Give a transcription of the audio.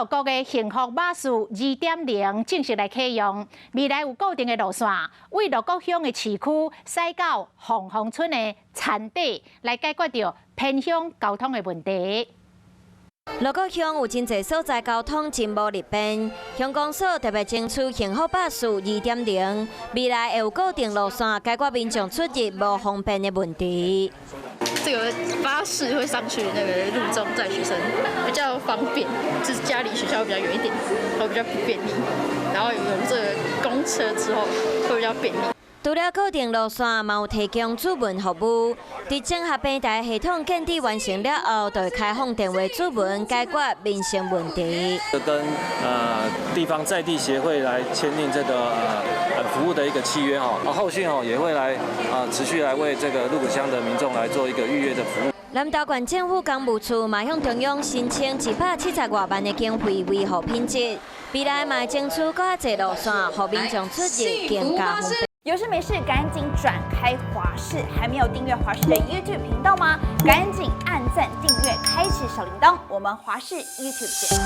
鹿谷的幸福巴士2.0正式來啟用，未來有固定的路線，為鹿谷鄉的市區駛到鳳凰村的田底，來解決著偏鄉交通的問題。鹿谷鄉有真濟所在交通真無利便，鄉公所特別爭取幸福巴士2.0，未來會有固定路線，解決民眾出入無方便的問題。這個巴士會上去那個路中載學生，比較方便，就是家離學校比較遠一點，會比較不便利。然後有這個公車之後，會比較便利。除了固定路線，嘛有提供諮詢服務。佇整合平台系統建置完成了後，就會開放電話諮詢，解決民生問題。跟地方在地協會來簽訂這個服務的一個契約哈，啊後續哦也會來啊持續來為這個鹿谷鄉的民眾來做一個預約的服務。南投縣政府工務處嘛向中央申請170外萬的經費維護品質，未來嘛會爭取閣較濟路線，予民眾出入更加方便。有事沒事趕緊轉開華視，還沒有訂閱華視的 YouTube 頻道嗎？趕緊按讚、訂閱、開啟小鈴鐺，我們華視 YouTube 見。